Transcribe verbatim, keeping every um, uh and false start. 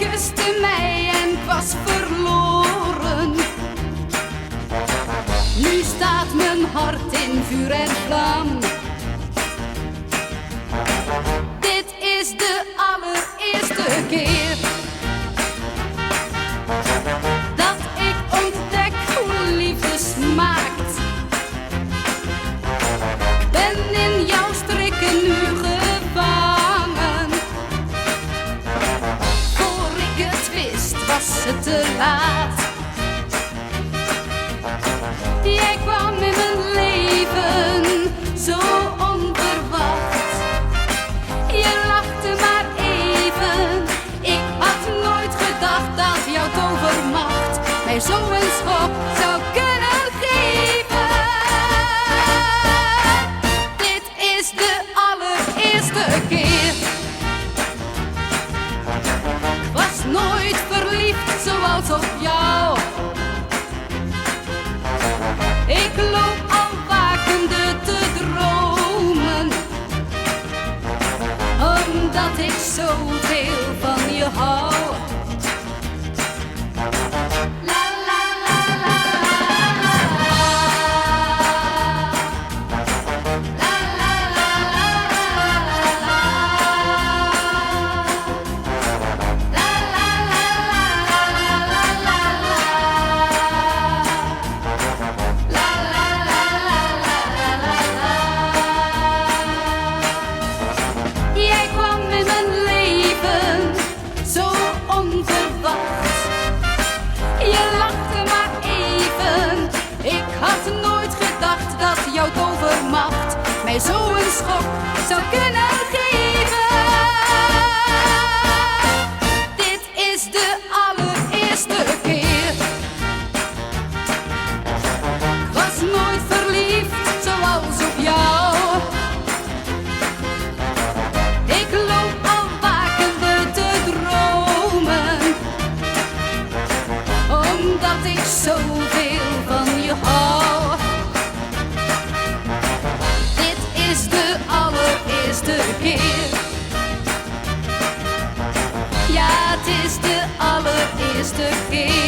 Kuste mij en ik was verloren. Nu staat mijn hart in vuur en vlam. Dit is de allereerste keer dat ik ontdek hoe liefde smaakt. Ben in jouw strikken nu gevangen. Voor ik het wist, was het te laat. Jij kwam in mijn leven zo onverwacht. Je lachte maar even. Ik had nooit gedacht dat jouw tovermacht mij zo een schok zou kunnen geven. Dit is de allereerste keer. Was nooit verliefd zoals op jou. Ik loop al wakende te dromen, omdat ik zoveel van je hou. Jij kwam in mijn leven zo onverwacht. Je lachte maar even. Ik had nooit gedacht dat jouw tovermacht mij zo een schok zou kunnen geven. Dit is de allereerste keer. Ik was nooit verliefd zoals op jou. Ik loop al wakende te dromen, omdat ik zoveel van je hou. Dit is de allereerste keer. Ja, het is de allereerste keer.